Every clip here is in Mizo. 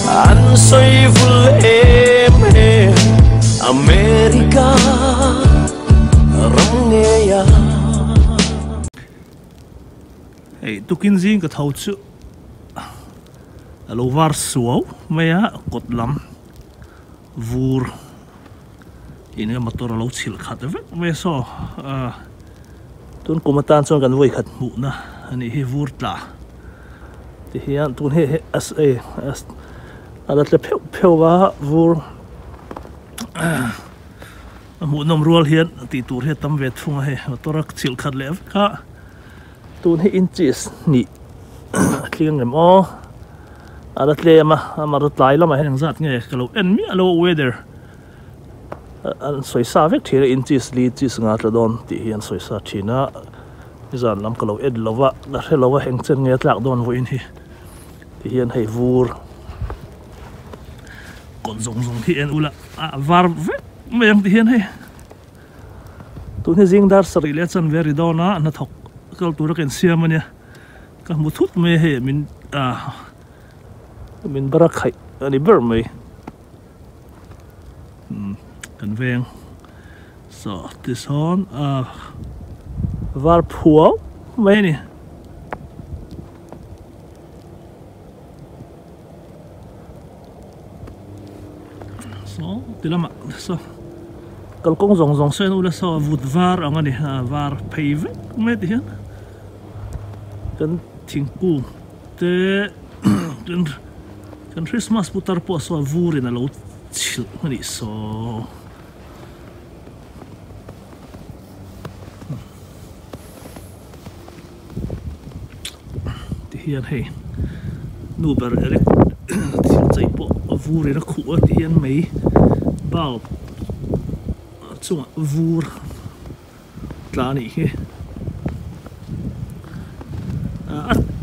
An sawi vul em em America ram ngei a. Hei tukin zing ka tho chu a lo var suau mai a kawt lam vur in nge motor a lo chhilh khat vek mai a saw ah tun kum atan chuan kan vawi khat hmuhna a nih hi vur tla ti hian tun hi hei a a la tle pheuh pheuh a vur a hmuhnawm rual hian tih tur hi a tam ve thung a hei motor a chhilh khat leh vek a tun hi inches hnih a tling rem aw. A la tlem a, amah chu tlai lamah hian engzat nge ka lo en miah lo a weather an sawi sa vek thin a inches li inches nga tla dawn tih hi an sawi sa thin a nizan lam ka lo en lo va ka hre lo a eng chen nge a tlak dawn vawiin hi ti hian hei vur kawt zawng zawng hi en ula a var vek mai ang ti hian hei tun hi zing dar sarih leh a chanve ri dawn a hnathawk kal tura ka insiam a nia. Ka hmu thut mai a hei min ah min bara khaih a ni ber mai umm kan veng saw tisawn ah var phuau mai a ni. Saw ti lamah saw kalkawng zawng zawng sawn ula saw vut var ang a ni a var phei vek mai ti hian kan thingkung te kan kan Christmas putar pawh saw vurin a lo chhilh a nih saw. Ti hian hei nu ber eric thil chei pawh a vur in a khuh a ti hian mei bulb chungah vur tla a nih hi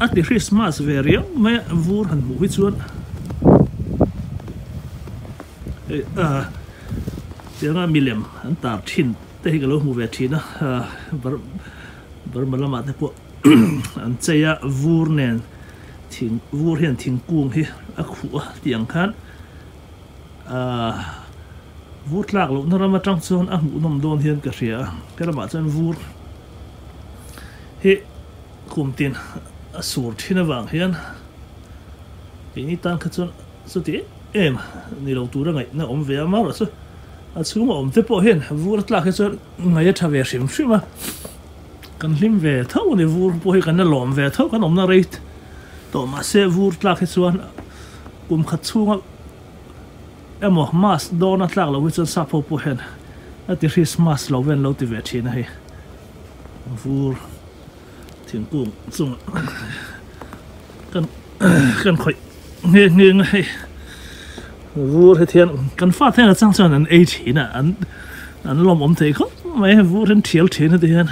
a ti Christmas ve riau mai a vur han hmuh hi chuan hei tianga milem an tar thin te hi ka lo hmu ve thin a Burma lamah te pawh an chei a, vur nen thing vur hian thingkung hi a khuh a tih ang khan ahh vur tlak lohna ram atang chuan a hmuhnawm dawn hian ka hria a, he lamah chuan vur hi kum tin a sur thin avang hian keini tan kha chuan chuti em em ni lo tura ngaihna awm ve a, amaherawhchu a chhunga awm te pawh hian vur a tlak hi chuan Ngaih a tha ve hrim hrim a, kan hlim ve tho a ni, vur pawh hi kan la lawm ve tho, kan awmna rate tawh mahse vur tlak hi chuan kum khat chhunga emaw mass dawna tlak loh hi chuan sap ho pawh hian a ti Christmas lo vel lo ti ve thin a hei vur thingkung chungah kan kan khawih nghe nghe a hei vur hi thian kan fate hian a chang chuan an ei thin a an an lawmawm thei khawp mai a vur hi an thial thin a ti hian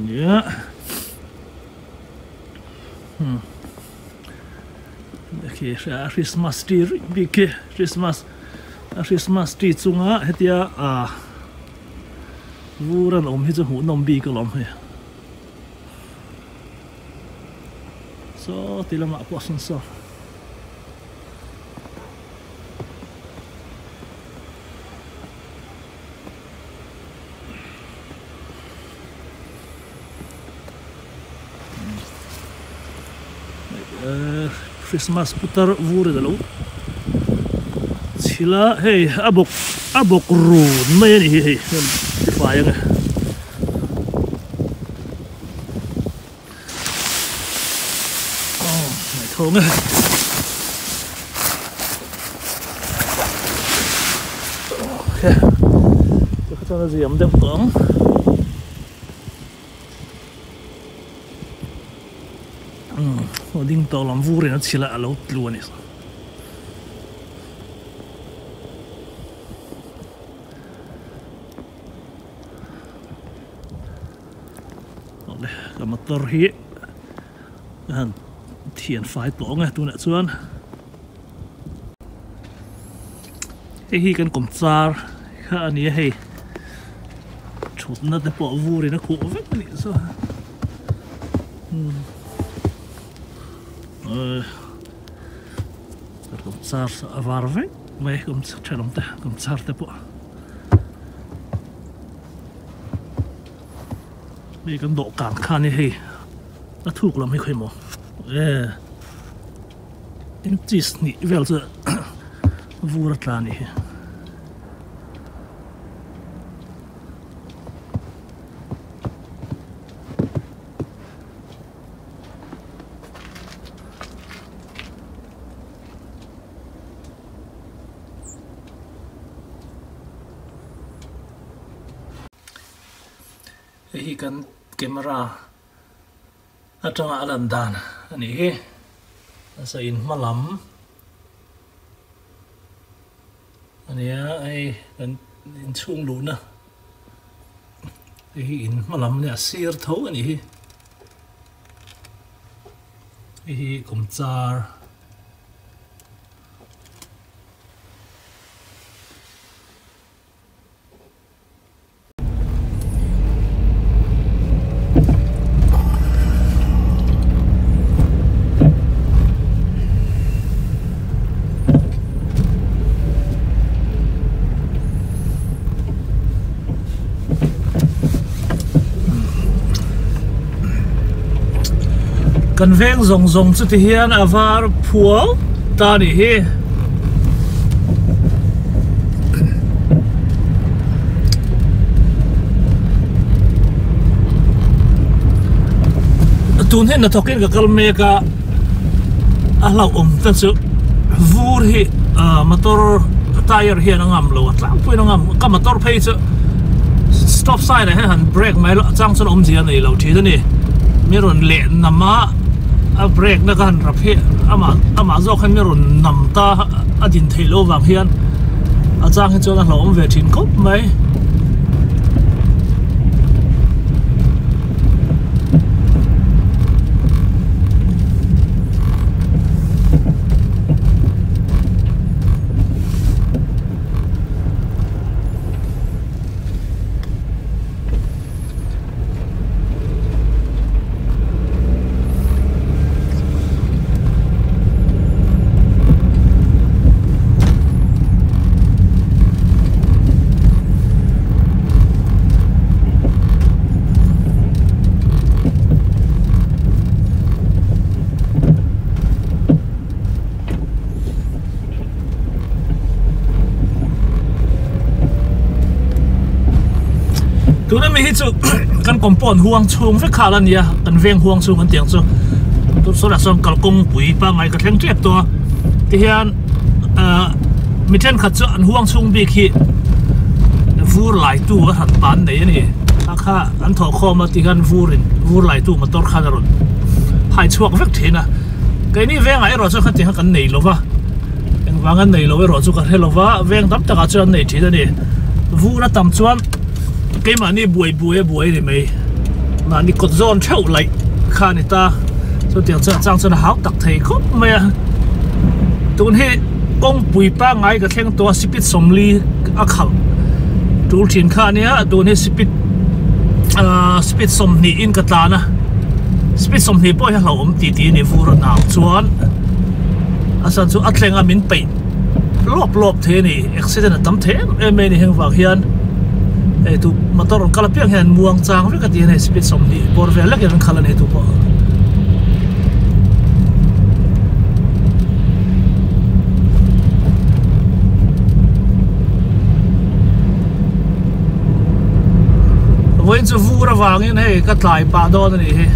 nia hmm khi Christmas tree rih bik khi Christmas a Christmas tree chunga hetia ah vur an awm hi chu hmuhnawm bik alawm hei. Saw ti lamah pawh sawn saw. Christmas putar vur in alo chhil a hei a bawk a bawk run mai a ni hi hei tifai ang e. Aw ngaithawng e. Okay. Tikha chuan a ziam deuh tawh ang. Umm a ding tawh lam vur in a chhilh a a lo tlu a ni. Awle ka motor hi ka han thian fai tawh ang e tunah chuan hei hi kan kawmchar kha a ni a hei thutna te pawh vur in a khuh vek a nih chu umm. Car a var vek mai thenawm te car te pawh hei kan dawhkan khan hi hei a thuk lam hi khawi maw e inches hnih vel chu vur a tla a nih hi. Hei hi kan camera atanga a lan dan a nih hi nasa in hma lam a nia hei kan inchhung luhna hei hi in hma lam a nia a sir tho a nih hi. Hei hi kawmchar Kan veng zawng zawng chu ti hian a var phuau ta a nih hi. Tun hi hnathawk in ka kal mek a, a hlauhawm te chu vur hi motor tyre hian a ngam lo a tlangpuiin a ngam ka motor phei chu stop sign ah hian han brake mai loh chang chuan awmzia a nei lo thin a ni mi rawn leh nam a a brake na ka han rap hi amah amah zawk hian mi rawn nam ta a din theih loh avang hian a chang hi chuan a hlauhawm ve thin khawp mai. Tuna mi hi chu kan compound huang chhung vek kha la nia kan veng huang chhung kan tiang chu sawnah sawn kalkawng pui pangngai ka thleng tep tawh a tihian ah mi thenkhat chu an huang chhung bik hi vur lai tu a hran pan nei a ni a kha an thawh khawm a tihian vur in vur lai tu motor khan a rawn hai chhuak vek thin a. Keini vengah erawh chuan khatiang kha kan nei lo va, engvang an nei lo erawh chu ka hre lo va, veng tam takah chuan an nei thin a ni. Vur a tam chuan keimahni buai buai a buai a ni mai, mahni kawt zawn theuh laih kha a ni ta, chutiang chuan a chang chuan a hau tak thei khawp mai a. Tun hi kawngpui pangngai ka thleng tawh a, sipit sawmli a khalh tul thin kha a nia, tun hi sipit ahh sipit sawmhnihin ka tlan a. Speed 20 pawh hi a hlauhawm ti ti a ni vur a nau chuan a chhan chu a thleng a min peih lawp lawp thei a ni accident a tam thei em em mai a ni heng vang hian hei tu motor rawn kal apiang hian muang chang vek a ti a ni speed 20 bawr vel lek in an khalh a ni tu pawh. Vawiin chu vur avangin hei ka tlai pah dawn a nih hi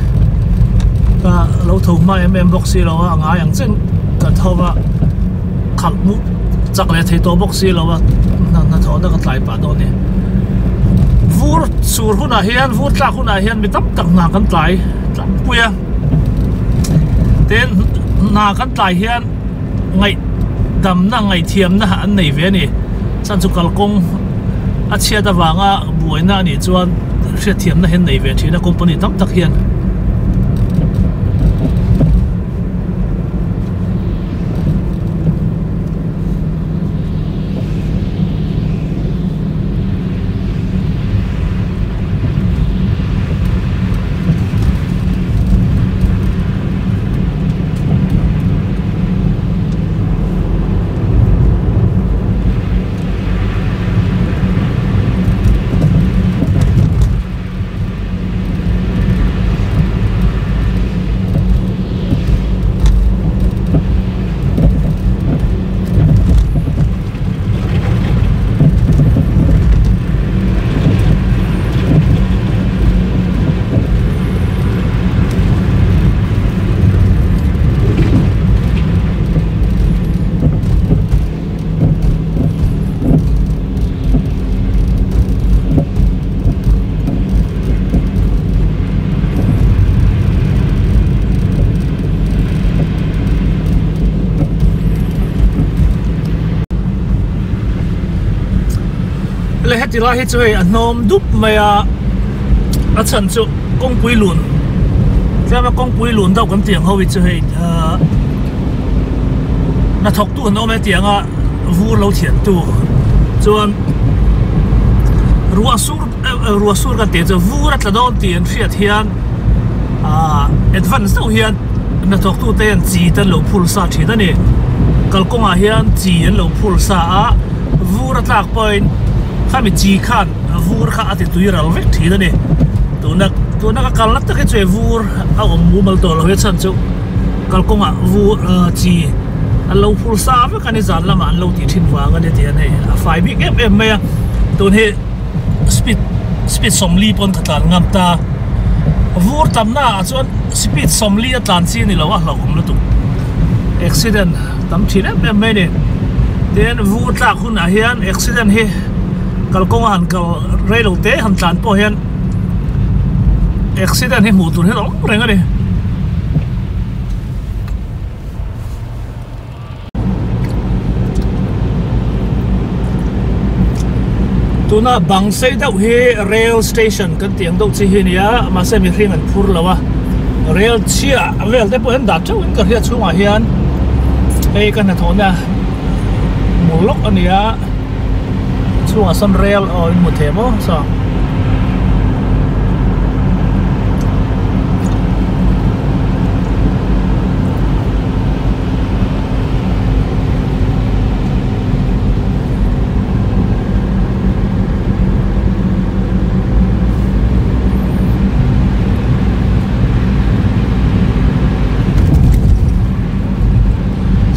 ka lo tho hma em em bawk si lo a a ngai ang chen ka tho va khalh hmuh chak leh thei tawh bawk si lo a hnathawhna ka tlai pah dawn a ni vur sur hunah hian vur tlak hunah hian mi tam tak hna kan tlai tlangpui a tin hna kan tlai hian ngaih damna ngaihthiamna an nei ve a ni chhan chu kalkawng a chhiat avanga buaina a nih chuan hriatthiamna hi an nei ve thin a company tam tak hian. Le heti lai hi chu hei a hnawm dup mai a, a chhan chu kawngpui lun tlema kawngpui lun deuh kan tih ang ho hi chu hei ahh hnathawk tu an awm e tih anga vur lo thian tu chuan ruah sur ruah sur kan tih chu vur a tla dawn tih an hriat hian ahh advance deuh hian hnathawk tu te hian chi te an lo phul sa thin a ni kalkawngah hian chi an lo phul sa a. Vur a tlak pawhin khami chi khan vur kha a ti tui ral vek thin a ni. Tuna tuna ka kalna tak hi chu hei vur a awm mumal tawh lo hi a chhan chu kalkawngah vur chi an lo phur sa vek a ni zan lamah an lo tih thin vang a ni tih an hei a fai bik em em mai a. Tun hi speed speed sawmli pawn ka tlan ngam ta. Vur tamna ah chuan speed sawmli a tlan chi a ni lo a hlauhawm lutuk. Accident. Tam thin em em mai a ni. Tin, vur tlak hunah hian accident hi kalkawnga han kal rei lo te han tlan pawh hian accident hi hmuh tur hian a awm reng a ni. Tuna bang sei deuh hi rail station kan tih ang deuh chi hi a ni a, mahse mihring an phur lo a, rail chhia vel te pawh hian dah teuh in ka hriat chhungah hian hei ka hnathawhna hmu lawk a ni a chhungah sawn rail aw in hmu thei maw saw.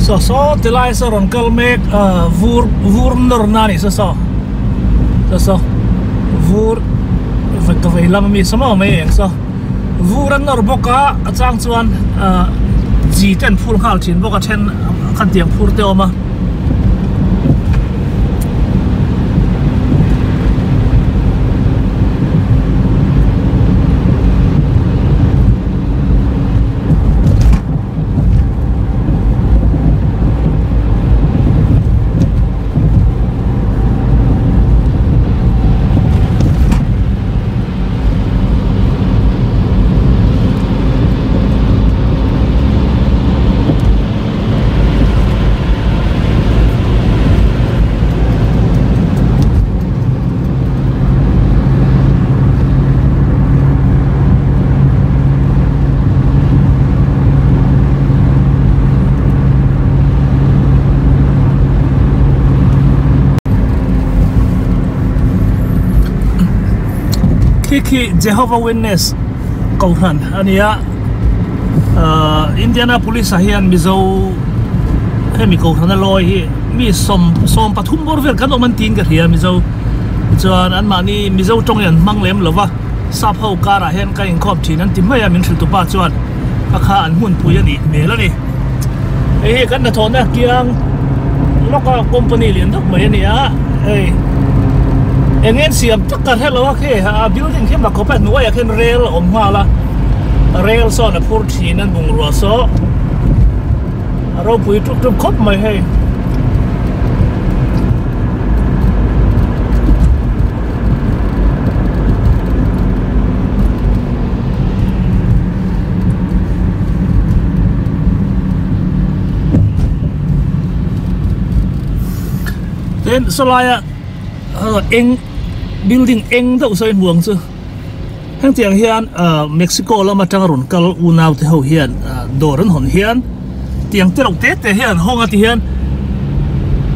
Saw saw ti lai saw rawn kal mek ah vur vur nawr na a nih saw saw saw saw vur ka vei lam ami saw maw mai eng saw vur an nawr bawk a a chang chuan ah chi te an phur nghal thin bawk a then khan tiang phur te a awm a. Khi khi Jehovah Witness Kohhran a ni a ahh Indianapolis ah hian Mizo hemi Kohhran a lawi hi mi sawm sawm pathum bawr vel kan awm an tiin ka hria Mizo tichuan anmahni Mizo tawng hi an hmang lem lo va sap ho karah hian ka inkhawm thin an ti mai a min hrilh tupa chuan ka kha an hmunpui a nih hmel a ni hei hi kan hnathawhna kiang lawka company lian deuh mai a ni a hei eng nge an siam tak ka hre lo a khi a building khi mak khawp a hnuaiah khian rel a awm nghal a rel sawn a phur thin a bungrua saw a ropui tuk tuk khawp mai hei. Tin sawlaia eng building eng deuh saw in hmu ang chu hengtiang hian ah Mexico lam atanga rawn kal unau te ho hian dawr an hawn hian tiang te reuh te te hian an hawng a ti hian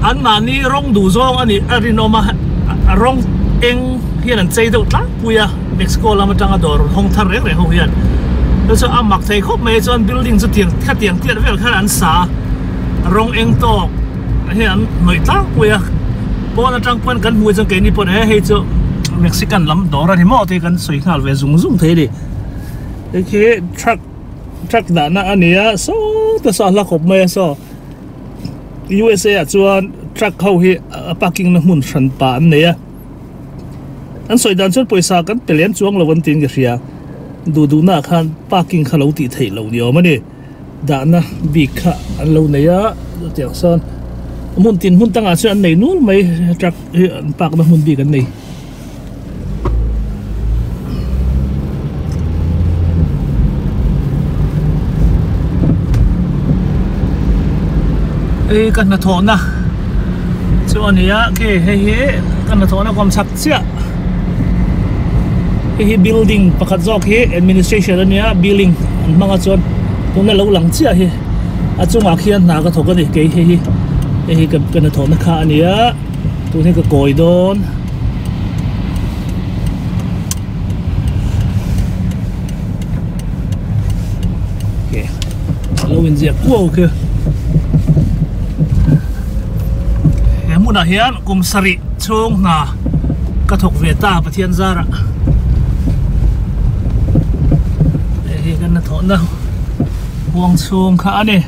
an mahni rawng duh zawng a nih a rinawm a a rawng eng hian an chei deuh tlangpui a Mexico lam atanga dawr rawn hawng thar reng reng ho hian chu chu a mak thei khawp mai chuan building chu tiang khatiang tiat vel khan an sa a rawng eng tawk hian an hnawih tlangpui a pawn atang pawn kan hmuh chuan keini pawn e hei chu Mexican lam dawr a ni maw tih kan sawi nghal ve zung zung thei a ni hei khi truck truck dahna a ni a sawta saw a hla khawp mai a saw U_S_A ah chuan truck ho hi a parking na hmun hran pah an nei a an sawi dan chuan pawisa kan pe lem chuang lo an tiin ka hria duh duh naah khan parking kha lo tih theih loh ni awm a ni. Dahna bik kha an lo nei a chutiang sawn Hmun tin hmun tangah chuan an nei nul mai truck hi an park na hmun bik an nei. Hei ka hnathawhna chu a ni a khi hei hi ka hnathawhna kawm chak chiah hei hi building pakhat zawk hi administration a nia building an hmang a chuan tuna lo lang chiah hi a chungah khian hna ka thawk a ni kei hei hi hei hi ka hnathawhna kha a ni a tun hi ka kawi dawn. Lo inziak kuau khi he hmunah hian kum sarih chhung hna ka thawk ve ta Pathian zarah hei hi kan hnathawhna huang chhung kha a ni.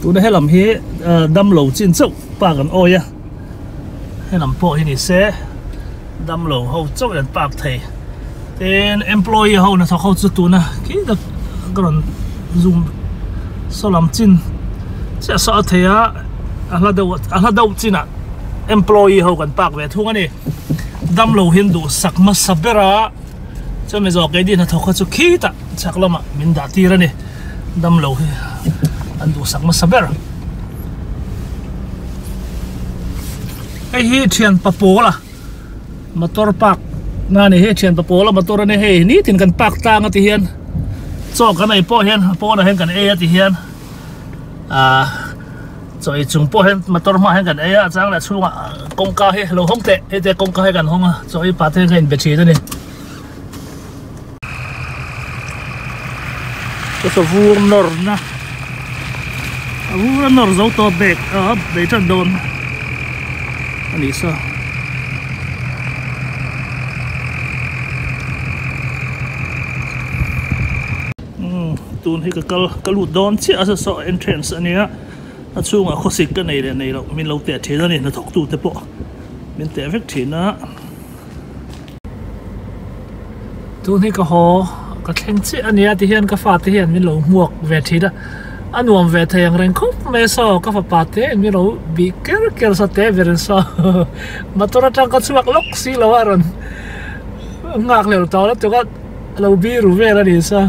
Tuna helam hi damlo chin chauh park an awi a helam pawh hi ni se damlo ho chauh in an park thei tin employee ho hnathawk ho chu tuna khi tak ka rawn zoom saw lam chin chiah saw a thei a a hla deuh a hla deuh chinah employee ho kan park ve thung a ni damlo hian duhsak hmasa ber a. Chumi zawh keini hnathawk kha chu khitah chhak lamah min dah tir a ni damlo hi an duhsak hmasa ber hei hi thian pa pawl a motor park na ni hei thian pa pawl a motor a ni hei nitin kan park tlang a ti hian chaw kan ei pawh hian pawnah hian kan ei a ti hian ahh. Chaw ei chung pawh hian motor hmaah hian kan ei a, a chang leh chhungah kawngka hi lo hawng teh, hei te kawngka hi kan hawng a, chaw ei pah te hian ka inbe thin a ni. Ka saw vur nawr na, a vur a nawr zo tawh bag a bei tan dawn a nih saw. Tun hi ka kal ka lut dawn chiah a saw entrance a nia a chhungah khawsik ka nei leh nei loh min lo teh thin a ni hnathawk tu te pawh min teh vek thin a tun hi ka haw ka thleng chiah a nia ti hian ka fate hian min lo hmuak ve thin a a nuam ve thei ang reng khawp mai saw ka fapa te min lo bih ker ker saw te ber in saw motor atang ka chhuak lawk si lo a rawn nghak leh tawh lutuk a. A lo biru vel a ni sa.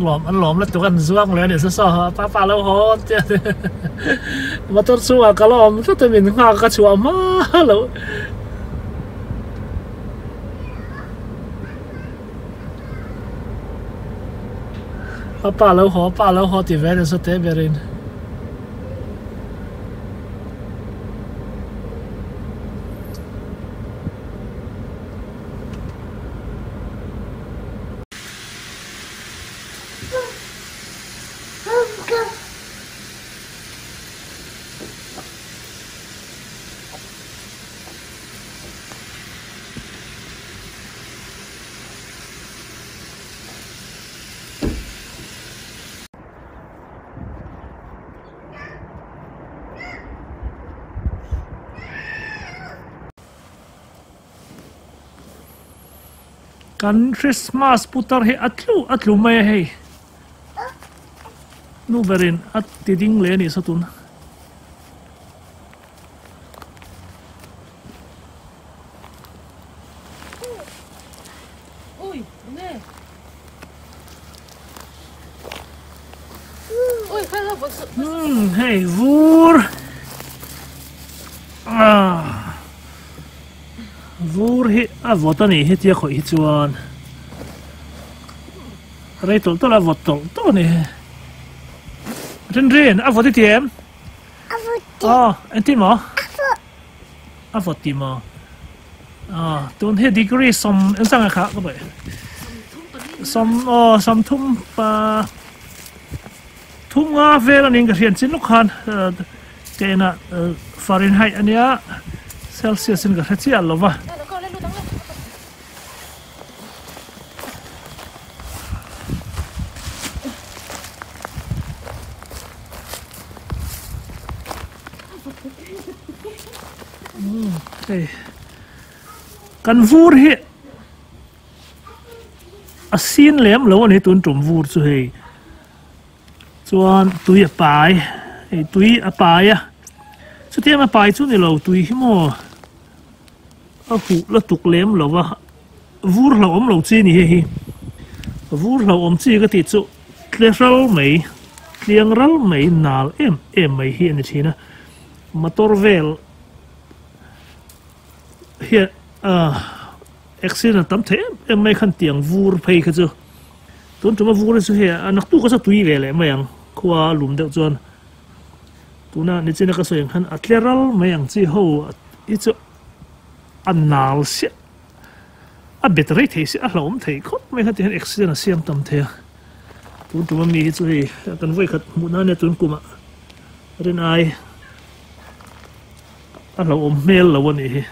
Lawm an lawm lutuk an zuang leh a ni sa saw papa lo haw tia motor chungah ka la awm tlat a min nghak ka chhuah hma loh. A pa lo haw, a pa lo haw ti ve nasa teh berin. Kan Christmas putar hi a tlu a tlu mai a hei nu berin a ti ding leh a nih saw tun. Hei vur vur hi a vawt a nih hi tia khawih hi chuan rei tawlh tawlh a vawt tawlh tawlh a ni Rinrin a vawt i ti em? A vawt ti. Aw engtin maw? A vawt. A vawt ti maw? Aw tun hi degree sawm eng chang kha ka bawih. Sawm aw sawm thum pa thum nga vel a niin ka hriat chin lawk khan ka enah Fahrenheit a nia Celsius in ka hre chiah lo va. Hei kan vur hi a sin lem lo a ni tun tum vur chu hei chuan tui a pai hei tui a pai a chutiang a pai chu ni lo tui hi maw a huh la tuk lem lo va vur hlauhawm lo chi a ni hei hi vur hlauhawm chi ka tih chu tle ral mai tliang ral mai nal em em mai hi a ni thin a motor vel hian ah accident a tam thei em em mai khan tiang vur phei kha chu tun tuma vur hi chu hei a naktuk a chu tui ve leh mai ang khua a lum deuh chuan tuna nichina ka sawi ang khan a tle ral mai ang chi ho hi chu a nal siah a bet rei thei si a hlauhawm thei khawp mai kha ti hian accident a siam tam thei a tun tuma mi hi chu hei kan vawikhat hmuh nan nia tun kumah rin ai. A hlauhawm hmel lo a nih hi.